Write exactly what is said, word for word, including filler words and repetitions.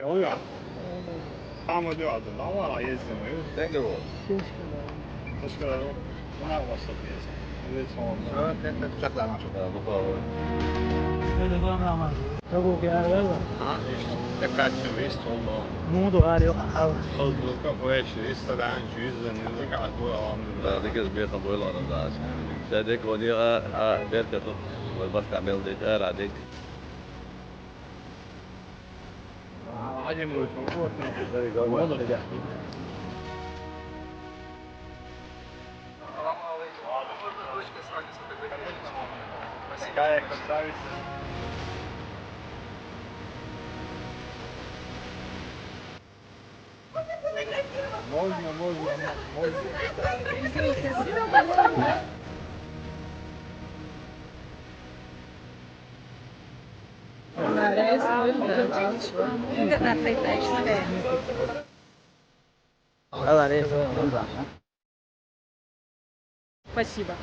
Oluyor. Ama diyor adı. Ama yesin. Thank you. Hoş geldin. Buna başladı yesin. Evet, tamam. Evet, evet, evet. Çok sağ olun, çok sağ olun. Çok sağ olun. Çok okey, abi. Ha, işte, kaç yıl işte oldu. Mundo, abi, yok, abi. Oldu, kapı eşi, işte, daha önce yüz yıl, yüz yıl, bu alanda. Radikal bir kabul alanda. Dedik, o diyor, a, a, belki tut. Başka belki, a, radik. Можно, можно, можно. Спасибо.